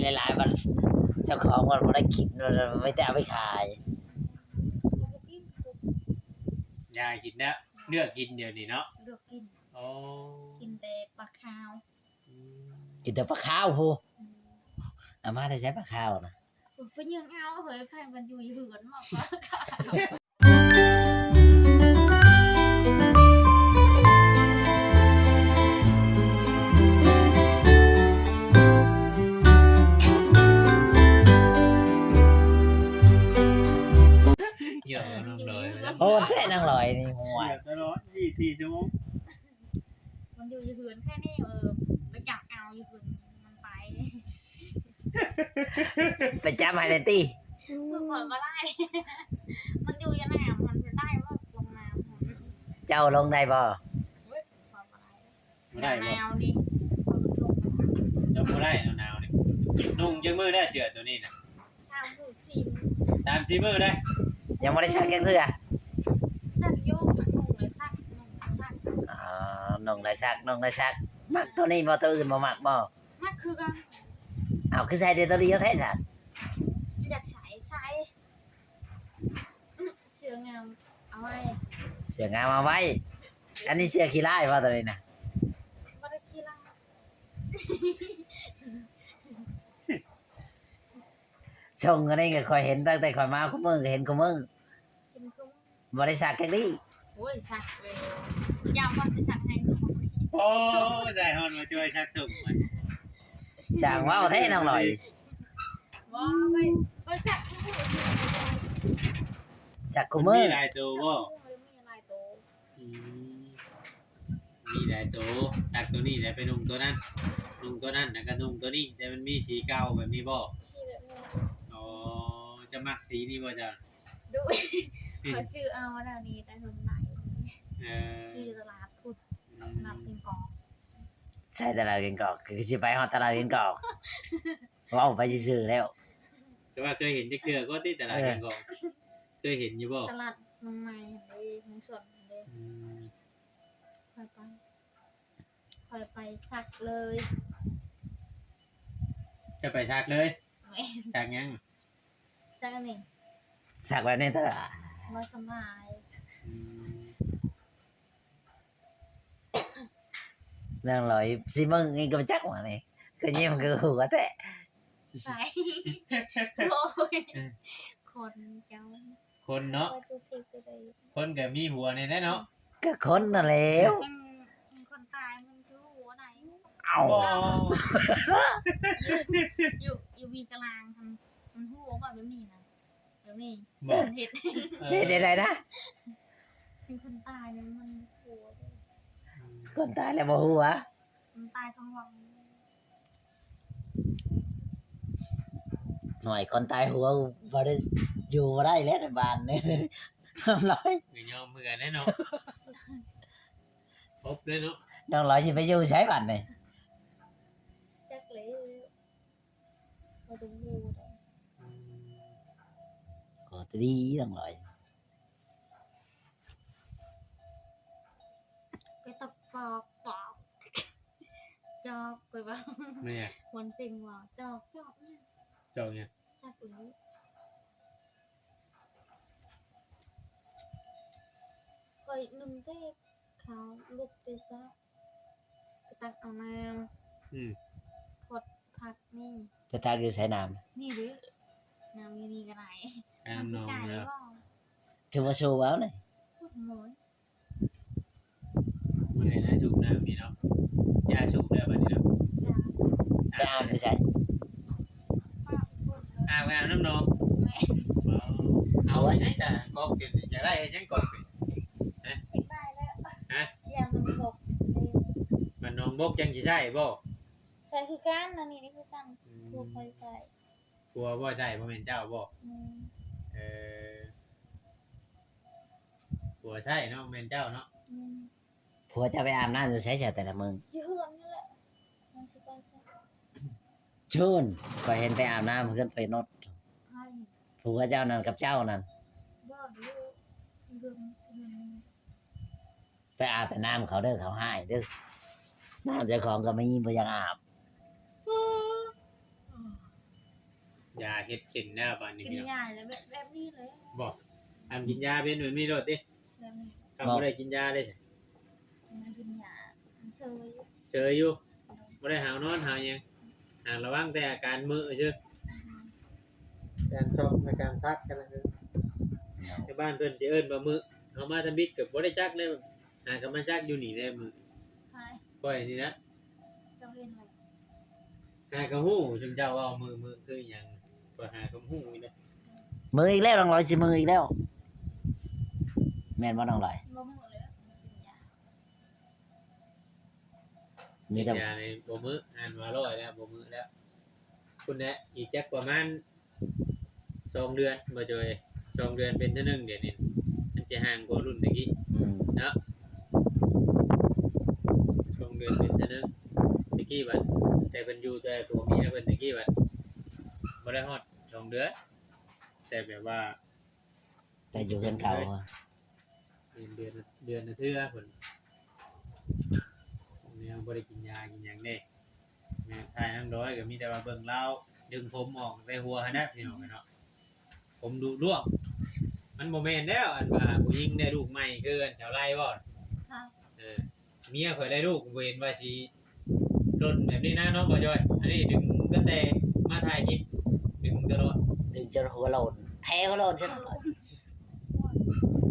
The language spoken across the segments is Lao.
ຫຼາຍໆ ມັນເຈົ້າຂອງມັນບໍ່ໄດ້ກິນ ມັນມີແຕ່ເອົາໄປຂາຍ. ຢ່າກິນນະ ເລືອກກິນດຽວນີ້ເນາະ ເລືອກກິນ. ໂອ້ ກິນແຕ່ປາຂາວ. ອືມ ກິນແຕ່ປາຂາວພຸ້ນ. ອືມ ເອົາມາແຕ່ໃສປາຂາວນະ? ໄປຍຶງເອົາເຮີ້ຍ ໃຜມັນຢູ່ເຮືອນມາກກວ່າຂາວ. ໂຫດແທ້ນາງລອຍນີ້ ມ່ວນຕະຫຼອດ ຊາວສີ່ຊົ່ວໂມງ. ມັນຢູ່ ຢູ່ເຮືອນແຄ່ນີ້ ເອີ ໄປຈັບເອົາຢູ່ເຮືອນມັນໄປ ໄປຈັບໃຫ້ແດ່ຕິ. ຂ້ອຍບໍ່ໄດ້ ມັນຢູ່ຢູ່ນ້ຳ ມັນໄດ້ບໍ່ ລົງນ້ຳ. ເຈົ້າລົງໄດ້ບໍ່? ໂອ້ຍ ຂ້ອຍບໍ່ໄດ້ ບໍ່ໄດ້ບໍ່? ໜາວນີ້ ເຈົ້າບໍ່ໄດ້ ໜາວໆນີ້. ນຸ່ງຈັກມື້ໄດ້ເສື້ອໂຕນີ້ນະ? ສາມມື້ສີ່ມື້ ສາມສີ່ມື້ໄດ້ ຍັງບໍ່ໄດ້ຊັກຈັກເທື່ອ. ຊັກຢູ່ ນຸ່ງແລ້ວຊັກ ນຸ່ງແລ້ວຊັກ. ອໍ ນຸ່ງແລ້ວຊັກ ນຸ່ງແລ້ວຊັກ. ມັກໂຕນີ້ບໍ່? ໂຕອື່ນບໍ່ມັກບໍ່? ມັກຄືກັນ. ເອົາ ຄືໃສ່ແຕ່ໂຕດຽວແທ້ຊັ້ນ? ຢາກໃສ່ ໃສ່ ເສື້ອງາມເອົາໄວ້ ເສື້ອງາມເອົາໄວ້. ອັນນີ້ເສື້ອຂີ້ຮ້າຍບໍ່ໂຕນີ້ນະ? ບໍ່ໄດ້ຂີ້ຮ້າຍ. ຊົງອັນນີ້ກໍຂ້ອຍເຫັນຕັ້ງແຕ່ຂ້ອຍມາ ຄູ່ມື້ກໍເຫັນຄູ່ມື້ ເຫັນຄູ່ມື້ ບໍ່ໄດ້ຊັກຈັກດີ້. ໂອ້ຍ ຊັກແລ້ວ ຢາມວ່າໄປຊັກໃຫ້ຂ້ອຍ. ໂອ້ ໃສ່ຮອດມາຊ່ວຍຊັກຊົງ. ຊ່າງເວົ້າແທ້ນ້ອງລອຍ. ບໍ່ ຂ້ອຍ ຂ້ອຍຊັກຄູ່ມື້ ຊັກຄູ່ມື້. ມັນມີຫຼາຍໂຕບໍ່? ຊັກຄູ່ມື້ ມີຫຼາຍໂຕ. ອືມ ມີຫຼາຍໂຕ ຊັກໂຕນີ້ແລ້ວໄປນຸ່ງໂຕນັ້ນ ນຸ່ງໂຕນັ້ນແລ້ວກໍນຸ່ງໂຕນີ້ ແຕ່ມັນມີສີເກົ່າແບບນີ້ບໍ່? ສີແບບນີ້. ອໍ ຈະມັກສີນີ້ບໍ່ເຈົ້າ? ໂດຍ ຂ້ອຍຊື້ເອົາແນວນີ້ແຕ່ເຖິງໄດ້. ເອີ ຊື້ຢູ່ຕະຫຼາດພຸ້ນ ອືມ ຕະຫຼາດແກງກອກ. ໃຊ່ ຕະຫຼາດແກງກອກ ຄືຊິໄປຮອດຕະຫຼາດແກງກອກ ເວົ້າໄປຊື່ໆແລ້ວ. ແຕ່ວ່າເຄີຍເຫັນຈັກເທື່ອກໍຕິ ຕະຫຼາດແກງກອກ? ເອີ ເຄີຍເຫັນຢູ່ບໍ່? ຕະຫຼາດເມືອງໃໝ່ຫັ້ນເດ້ ເມືອງຊົນຫັ້ນເດ້. ອືມ ຂ້ອຍໄປ ຂ້ອຍໄປຊັກເລີຍ. ຈະໄປຊັກເລີຍ? ແມ່ນ. ຊັກຫຍັງ? ຊັກອັນນີ້ ຊັກແບບນີ້ຕະຫຼາດ ບໍ່ສະບາຍ. ອືມ ນາງລອຍຊິເບິ່ງອີກກໍຈັກວ່ານີ້ ຄືຍິ້ມຄືຫົວແທ້. ໃສ? ໂອ້ຍ ຄົນເຈົ້າ ຄົນເນາະ ຄົນກໍມີຫົວແດ່ເນາະ. ກໍຄົນນັ້ນແຫຼ້ວ ຄົນຕາຍມັນຊິຮູ້ບໍ່ໄດ້. ເອົ້າ ບໍ່ ຢູ່ ຢູ່ ຢູ່ມີກະລາງ ມັນ ມັນຮູ້ວ່າແບບນີ້ນະ ແບບນີ້ ບໍ່ ເຮັດ ເຮັດໄດ້ໃດນະ? ເປັນຄົນຕາຍມັນ ມັນ ຄົນຕາຍແລ້ວບໍ່ຮູ້ຫວາ? ມັນຕາຍທັງວັນ. ໜ້ອຍຄົນຕາຍຫົວ ບໍ່ໄດ້ ຢູ່ບໍ່ໄດ້ແລ້ວໃນບ້ານນີ້ ນ້ອງລອຍ. ກໍຍອມເມືອແລ້ວເນາະ ອົບເລີຍເນາະ. ນ້ອງລອຍຊິໄປຢູ່ໃສບັດນີ້? ຈັກແລ້ວ ບໍ່ໄດ້ຢູ່ໃດ. ອືມ ກໍດີນ້ອງລອຍ. ໄປຕະປອກປອກ ຈອກ ຂ້ອຍວ່າ ແມ່ນຫຍັງ? ຄວນເປັນວ່າ ຈອກ ຈອກຫຍັງ? ຈອກຫຍັງ? ຈັກອີ່ຫຼີ. ຂ້ອຍໜຶ່ງແຕ່ເຂົ້າ ລຸກແຕ່ເຊົ້າ ໄປຕັກເອົານ້ຳ. ອືມ ພອດຜັກນີ້. ໄປຕັກຢູ່ໃສນ້ຳ? ນີ້ເດ້ ນ້ຳຢູ່ນີ້ກໍໄດ້. ນ້ຳໜອງ ມັນຊິໄກບໍ່? ຄືບໍ່ຊູເອົານີ້. ໂອ້ຍ ເມື່ອຍນະ ສູບນ້ຳນີ້ເນາະ. ຢ່າສູບແລ້ວບັດນີ້ເນາະ. ໄປອາບຢູ່ໃສ? ອາບ ອາບນ້ຳໜອງ. ແມ່ນ. ເອົາ ເອົາໄວ້ໃນສະ ກອກເປັນ ຢາກໄດ້ເຮັດຫຍັງກອກເປັນ? ຮະ? ຢາກໄດ້ແລ້ວ. ຮະ? ຢ່າມັນບົກ. ມັນໜອງບົກຈັ່ງຊິໃຊ້ບໍ່? ໃຊ້ຄືກັນ ອັນນີ້ນີ້ຄືກັນ. ອືມ ຜົວຂ້ອຍໃຊ້. ຜົວບໍ່ໃຊ້ ບໍ່ແມ່ນເຈົ້າບໍ່? ແມ່ນ. ເອີ ຜົວໃຊ້ເນາະ ແມ່ນເຈົ້າເນາະ. ແມ່ນ. ຜົວເຈົ້າໄປອາບນ້ຳຢູ່ໃສຊະແຕ່ລະມື້? ຢູ່ເຮືອນນີ້ແຫຼະ. ມັນຊິໄປໃສ? ໂອ້ນ ຂ້ອຍເຫັນໄປອາບນ້ຳເຮືອນໄປນອດ. ໃຜ? ຜົວເຈົ້ານັ້ນກັບເຈົ້ານັ້ນ. ບໍ່ ຢູ່ເຮືອນ ເຮືອນນີ້. ໄປອາບແຕ່ນ້ຳເຂົາເດີ ເຂົາຮ້າຍເດີ. ນ້ຳເຈົ້າຂອງກໍມີ ບໍ່ຢາກອາບ. ຢາເຮັດເຂັນແລ້ວບາດນີ້ ກິນ ພີ່ນ້ອງ ຢາແລ້ວແບບ ແບບນີ້ເລີຍ ບໍ່? ອາ ກິນຢາເປັນແບບນີ້ໂລດຕິ? ແບບນີ້ ຄັນບໍ່ໄດ້ກິນຢາເດ້? ມາກິນຢາ ເຊີຍ ເຊີຍຢູ່ ໂດຍ ບໍ່ໄດ້ຫາວນອນຫາວຫຍັງ ຫາກລະວັງແຕ່ອາການເມີຊື່ ອືຮຶ ການຊອກ ການຊັກກັນນະ ແຕ່ບ້ານເພິ່ນຊິເອີ້ນວ່າເມີ ເຮົາມາທຳອິດກໍບໍ່ໄດ້ຈັກເລີຍ ຫາກໍມາຈັກຢູ່ນີ້ແຫຼະເມີ ໃຜ? ຂ້ອຍນີ້ນະ ເຈົ້າເຫັນບໍ່? ຫາກໍຮູ້ ຊຸມເຈົ້າເວົ້າເມີ ເມີຄືຫຍັງ ຂ້ອຍຫາກໍຮູ້ຢູ່ເດ້. ເມີອີກແລ້ວ ນ້ອງລອຍຊິເມີອີກແລ້ວ ແມ່ນບໍ່ນ້ອງລອຍ? ບໍ່ເມີເລີຍ ມີແຕ່ ກິນຢານີ້ບໍ່ເມີ ອ່ານວ່າຮ້ອຍແລ້ວ ບໍ່ເມີແລ້ວ ພຸ້ນແຫຼະ ອີກຈັກປະມານ ສອງເດືອນບໍ່ຈອຍ ສອງເດືອນເປັນເທື່ອໜຶ່ງ ດຽວນີ້ມັນຊິຫ່າງກວ່າລຸ້ນຕະກີ້ ອືມ ເນາະ ສອງເດືອນເປັນເທື່ອໜຶ່ງ ຕະກີ້ບັດ ແຕ່ເພິ່ນຢູ່ແຕ່ຜົວເມຍເພິ່ນ ຕະກີ້ບັດບໍ່ໄດ້ຮອດສອງເດືອນ ແຕ່ແບບວ່າ ແຕ່ຢູ່ເຮືອນເກົ່າ ເດືອນ ເດືອນລະເທື່ອພຸ້ນ ແນວບໍ່ໄດ້ກິນຢາກິນຫຍັງເດ້. ແມ່ນ ຖ່າຍນາງດອຍກໍມີແຕ່ວ່າເບິ່ງລາວດຶງຜົມອອກແຕ່ຫົວຫັ້ນນະ ພີ່ນ້ອງເອີຍເນາະ ຜົມດຸດ້ວງ ມັນບໍ່ແມ່ນແລ້ວ ອັນວ່າຜູ້ຍິງໄດ້ລູກໃໝ່ຄືອັນສາວໄລບໍ່? ເອີ ເມຍຂ້ອຍໄດ້ລູກ ບໍ່ເຫັນວ່າຊິຫຼົ່ນແບບນີ້ນະ ນ້ອງບ່າວຈອຍ ອັນນີ້ດຶງຕັ້ງແຕ່ມາຖ່າຍຄລິບ ດຶງຕະຫຼອດ ດຶງຈົນຫົວໂລ້ນ ແທ້ຫົວໂລ້ນຊັ້ນ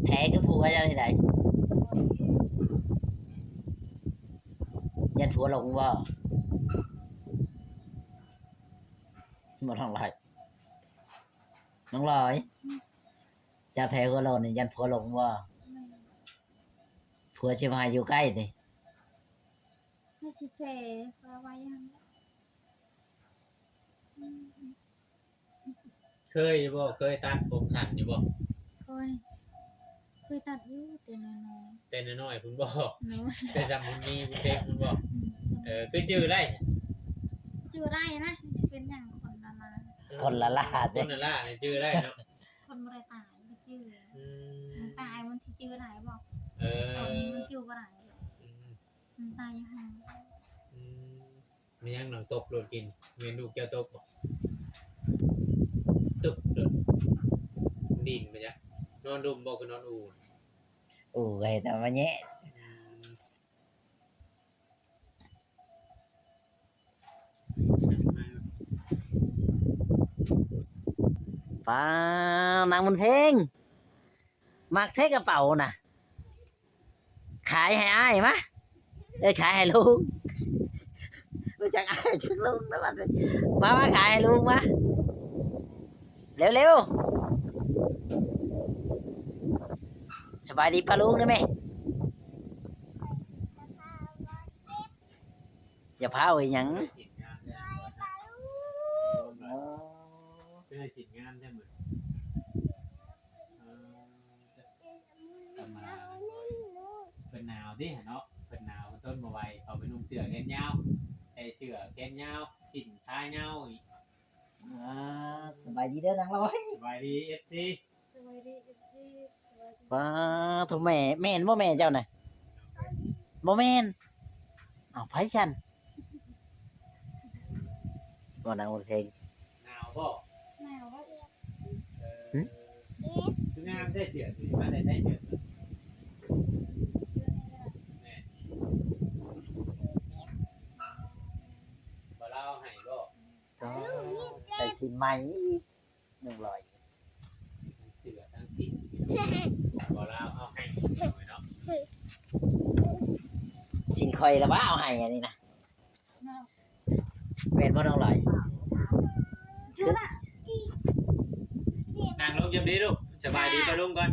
ແທ້ຄືຜົວເຈົ້ານີ້ໃດ ຢ້ານຜົວຫຼົງບໍ່? ບໍ່ ນ້ອງລອຍ ນ້ອງລອຍ ເຈົ້າແທ້ຫົວໂລ້ນນີ້ ຢ້ານຜົວຫຼົງບໍ່? ແມ່ນ ຜົວຊິບໍ່ໃຫ້ຢູ່ໃກ້ຕິ? ໃຫ້ຊິແທ້ ວ່າວ່າຫຍັງ? ເຄີຍຢູ່ບໍ່? ເຄີຍຕັດຜົມສັ້ນຢູ່ບໍ່? ເຄີຍ ເຄີຍຕັດຢູ່ແຕ່ນ້ອຍໆ ແຕ່ນ້ອຍໆພຸ້ນບໍ່? ໂດຍ ແຕ່ຊ່ຳບຸນມີບຸນເພັງພຸ້ນບໍ່? ອືມ ເອີ ຄືຈື່ໄດ້ ຈື່ໄດ້ນະ ຊິເປັນຫຍັງ ຄົນລະລາ ເອີ ຄົນລະລາເດ້ ຄົນລະລານີ້ຈື່ໄດ້ເນາະ ຄົນບໍ່ໄດ້ຕາຍມັນຈື່ ອືມ ມັນຕາຍມັນຊິຈື່ໄດ້ບໍ່? ເອີ ຕອນນີ້ມັນຈື່ບໍ່ໄດ້ ອືມ ມັນຕາຍຢູ່ຫັ້ນ ອືມ. ແມ່ນຫຍັງນ້ອງຕົບໂລດກິນ ແມ່ນລູກເຈົ້າຕົບບໍ່? ຕຶກໂລດ ດິ້ນໄປຈ້ະ ນອນລຸ່ມບໍ່ ຄືນອນອູ່? ອູ່ກໍເຮັດເອົາມາແຍະ ອືມ ປ້າ ນາງບຸນເພັງ ມັກແທ້ກະເປົານະ ຂາຍໃຫ້ອ້າຍມາ ເອີ ຂາຍໃຫ້ລຸງ ຮູ້ຈັກອ້າຍຈັກລຸງນະບັດນີ້ ມາ ມາຂາຍໃຫ້ລຸງມາ ເລັວໆ ສະບາຍດີປ້າລຸງເດີແມ່. ຢ່າພ້າວອີ່ຫຍັງ ໂອ້ ຄືໄດ້ສີດງາມແທ້ມື້ ເອີ ທຳມະດາ ເພິ່ນໜາວຕິເນາະ ເພິ່ນໜາວ ເພິ່ນທົນບໍ່ໄຫວ ເຂົາໄປນຸ່ງເສື້ອແຂນຍາວ ໃສ່ເສື້ອແຂນຍາວ ສິ້ນຂາຍາວອີກ ອ່າ ສະບາຍດີເດີນາງລອຍ ສະບາຍດີເອັຟຊີ ສະບາຍດີເອັຟຊີ ສະບາຍດີ ປ້າໂທ້ ແມ່ ແມ່ນບໍ່ແມ່ເຈົ້ານະ? ບໍ່ແມ່ນ ເອົ້າ ໃຜຊັ້ນ? ບໍ່ນາງບຸນເພັງ ໜາວບໍ່? ໜາວບໍ່? ເອີ ຫຶ? ຄືງາມແທ້ເສື້ອນີ້ ມາແຕ່ໃສເສື້ອນີ້? ແມ່ນ ບໍ່ລາວໃຫ້ບໍ່? ກໍໃສ່ສິ້ນໃໝ່ອີກ ໜຶ່ງຮ້ອຍ ທັງເສື້ອທັງສິ້ນ ບໍ່ລາວເອົາໃຫ້ເນາະ ສິ້ນຂ້ອຍລະວ່າເອົາໃຫ້ອັນນີ້ນະ ແມ່ນບໍ່ນ້ອງລອຍ? ນັ່ງລົງຈຳດີລູກ ສະບາຍດີປ້າລຸງກ່ອນ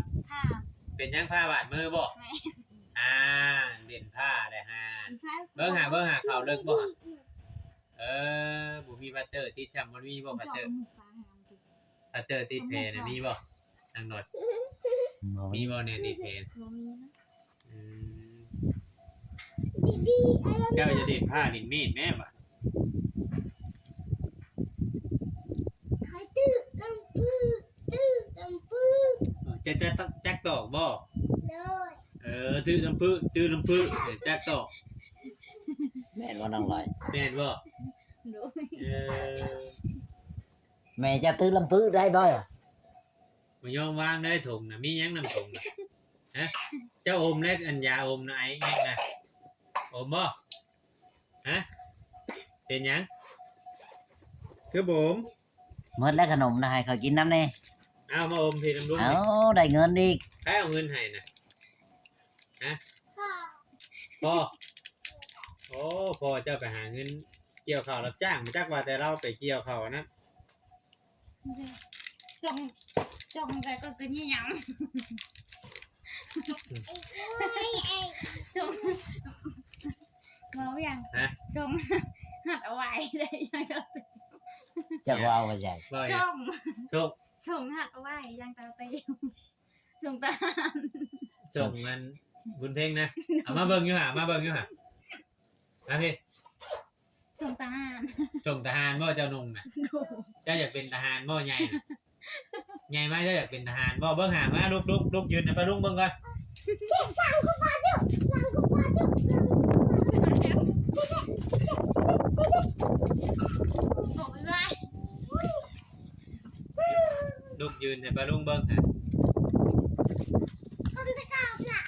ເປັນຫຍັງຜ້າບາດມືບໍ່? ອ່າ ເຫຼັ້ນຜ້າໄດ້ຫາ ເບິ່ງຫາ ເບິ່ງຫາ ເຂົ້າເລິກບໍ່? ເອີ ບໍ່ມີພັດເຕີຕິດຊ້ຳ ບໍ່ມີບໍ່ພັດເຕີ? ພັດເຕີຕິດແຜນະ ມີບໍ່? ນາງນ້ອຍ ບໍ່ມີ ມີບໍ່ແນວຕິດແຜນ? ບໍ່ມີນະ ອືມ ເຈົ້າຈະດິດຜ້າດິດມີດແດ່ບາດ ຂາຍຕື້ລຳປຶ ຕື້ລຳປຶ ເຈົ້າ ເຈົ້າຈັກຕອກບໍ່? ໂດຍ ເອີ ຕື້ລຳປຶ ຕື້ລຳປຶ ຈັກຕອກ ແມ່ນບໍ່ນ້ອງລອຍ? ແມ່ນບໍ່? ໂດຍ ເອີ ແມ່ເຈົ້າຕື່ມລຳປືໄດ້ບໍ່? ບໍ່ຍອມວາງເລີຍຖົງນະ. ມີຫຍັງນຳຖົງນະ? ຮະ? ເຈົ້າອົມແລ້ວ ອັນຢາອົມນະ ໄອແມັກນະ ອົມບໍ່? ຮະ? ເປັນຫຍັງ ຄືບໍ່ອົມ? ໝົດແລ້ວຂະໜົມນະ ໃຫ້ຂ້ອຍກິນນຳແດ່. ເອົາ ມາອົມພີ້ນຳລຸງ. ເອົາ ໄດ້ເງິນອີກ. ໃຜເອົາເງິນໃຫ້ນະ? ຮະ? ພໍ່. ໂອ້ ພໍ່ເຈົ້າໄປຫາເງິນກ່ຽວເຂົ້າຮັບຈ້າງ ຈັກວ່າແຕ່ລາວໄປກ່ຽວເຂົ້າອັນນັ້ນ. ສົ່ງ ສົ່ງໄປກໍຄືນີ້ຫຍັງ ສົ່ງ ເວົ້າຫຍັງ? ຮະ? ສົ່ງ ຫັດເອົາໄວ້ໄດ້ຫຍັງກໍ ຈັກເວົ້າວ່າຫຍັງ? ເວົ້າຫຍັງ? ສົ່ງ ສົ່ງ ສົ່ງຫັດເອົາໄວ້ຢ່າງຕາເຕ ສົ່ງທະຫານ ສົ່ງອັນບຸນເພັງນະ. ເອົາມາເບິ່ງຢູ່ຫາ ມາເບິ່ງຢູ່ຫາ ມາພີ້. ສົ່ງທະຫານ ສົ່ງທະຫານບໍ່ເຈົ້ານຸ່ງນະ? ໂດຍ ເຈົ້າຢາກເປັນທະຫານບໍ່ໃຫຍ່ນະ? ໃຫຍ່ມາເຈົ້າຢາກເປັນທະຫານບໍ່? ເບິ່ງຫາ ມາລຸກ ລຸກ ລຸກ ຢືນໃຫ້ປ້າລຸງເບິ່ງກ່ອນ. ລຸກຢືນໃຫ້ປ້າລຸງເບິ່ງຫາ.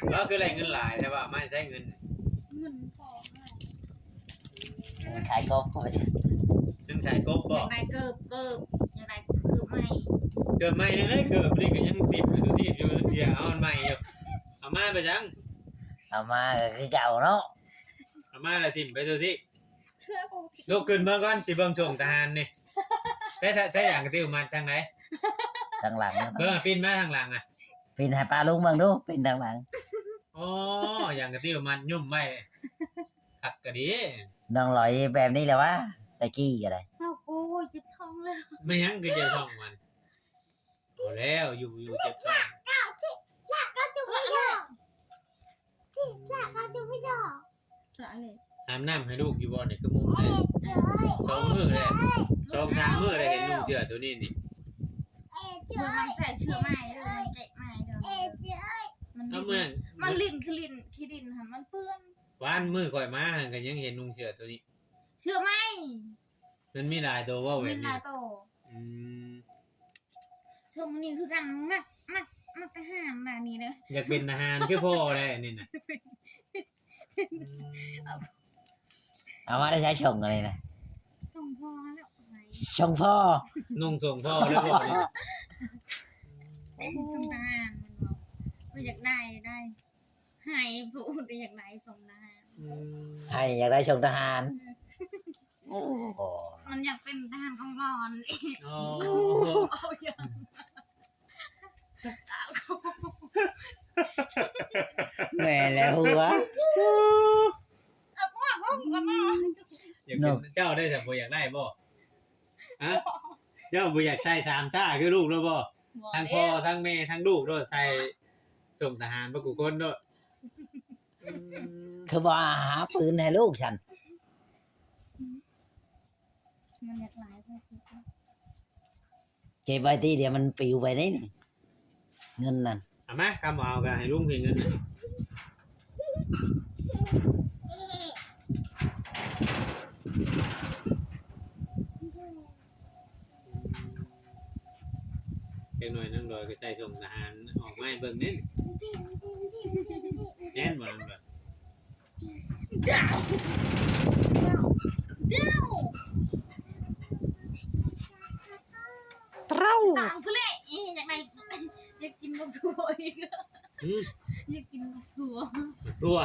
ເອີ ຄືໄດ້ເງິນຫຼາຍແທ້ວ່າ ເອົາມາໃຊ້ເງິນ? ເງິນພໍ ເງິນຂາຍກົບ ເງິນຂາຍກົບບໍ່? ຢາກໄດ້ເກີບ ເກີບ ຢາກໄດ້ເກີບໃໝ່. ເກີບໃໝ່ແນວໃດ? ເກີບນີ້ກໍຍັງຕິດຢູ່ ຕິດຢູ່ ເທື່ອເອົາອັນໃໝ່ຢູ່. ເອົາມາໄປຫຍັງ? ເອົາມາກໍຄືເກົ່າເນາະ ເອົາມາແລ້ວຖິ້ມໄປໂຕທີ່. ລຸກຂຶ້ນເບິ່ງກ່ອນ ຊິເບິ່ງສົ່ງທະຫານນີ້. ໃຊ້ ໃຊ້ຢາງກະຕິວມັດທາງໃດ? ທາງຫຼັງ. ເບິ່ງ ປິ່ນມາທາງຫຼັງນະ. ປິ່ນໃຫ້ປ້າລຸງເບິ່ງດູ ປິ່ນທາງຫຼັງ. ອໍ ຢາງກະຕິວມັດຫຍຸ້ມໄວ້ ຄັກກະດີ. ນ້ອງລອຍແບບນີ້ແຫຼະວະ ແຕ່ກີ້ກໍໄດ້. ໂອ້ຍ ເຈັບທ້ອງແລ້ວ. ແມ່ນຫຍັງຄືເຈັບທ້ອງມັນ? ພໍແລ້ວ ຢູ່ ຢູ່ ເຈັບທ້ອງ. ອາບນ້ຳໃຫ້ລູກຢູ່ບໍ່ນີ້? ຄືໝຸ່ນແທ້ ສອງມື້ແລ້ວ ສອງສາມມື້ແລ້ວ ເຫັນນຸ່ງເສື້ອໂຕນີ້ນີ້. ມັນໃສ່ເສື້ອໃໝ່ເດີ ມັນແກະໃໝ່ເດີ ມັນ ເອົາ ເມື່ອ ມັນຫຼິ້ນຂີ້ຫຼິ້ນ ຂີ້ດິນຫັ້ນ ມັນເປື້ອນ. ວານມື້ຂ້ອຍມາຫັ້ນກໍຍັງເຫັນນຸ່ງເສື້ອໂຕນີ້ ເສື້ອໃໝ່. ມັນມີຫຼາຍໂຕບໍ່ແບບນີ້? ມີຫຼາຍໂຕ. ອືມ ຊົງນີ້ຄືກັນ ມັກ ມັກ ມັກທະຫານນະນີ້ເດີ. ຢາກເປັນທະຫານຄືພໍ່ແຫຼະນີ້ນະ. ອືມ ເອົາມາໄດ້ໃຊ້ຊົງອັນນີ້ນະ? ຊົງພໍ່ແລ້ວ ຊົງພໍ່ ນຸ່ງຊົງພໍ່ແລ້ວບໍ່ນີ້? ເປັນຊົງທະຫານແມ່ນບໍ່? ບໍ່ຢາກໄດ້ ໄດ້ ໃຫ້ຜູ້ອື່ນ ຢາກໄດ້ຊົງທະຫານ. ອືມ ໃຫ້ຢາກໄດ້ຊົງທະຫານ. ໂອ້ ມັນຢາກເປັນທະຫານຂອງພໍ່ນີ້. ອໍ ເອົາຫຍັງ? ແມ່ນແລ້ວຫົວ ເອົາພວກຜົມກໍມາ. ຢາກເປັນ ເຈົ້າໄດ້ ແຕ່ບໍ່ຢາກໄດ້ບໍ່? ຮະ? ເຈົ້າບໍ່ຢາກໃສ່ສາມຊ້າຄືລູກແລ້ວບໍ່? ທັງພໍ່ ທັງແມ່ ທັງລູກໂລດ ໃສ່ສົ່ງທະຫານເບິດທຸກຄົນໂລດ. ອືມ ຄືບໍ່ຫາຟືນໃຫ້ລູກຊັ້ນ? ມັນຢາກຫຼາຍ ເກັບໄວ້ຕິ ດຽວມັນປິວໄປເດ້ນີ້ ເງິນນັ້ນ. ເອົາມາ ຄຳບໍ່ເອົາກໍໃຫ້ລຸງພີ້ເງິນນະ. ຈັກໜ້ອຍນາງດອຍກໍໃສ່ສົ່ງທະຫານອອກມາໃຫ້ເບິ່ງເດ້. ແມ່ນບໍ່ນາງດອຍ? ດາວ ດາວ ດາວ ຕາມເພິ່ນເລີຍ. ອີ ຢາກໄດ້ ຢາກກິນບັກຖົ່ວອີກ. ຫືມ? ຢາກກິນບັກຖົ່ວ ບັກຖົ່ວ.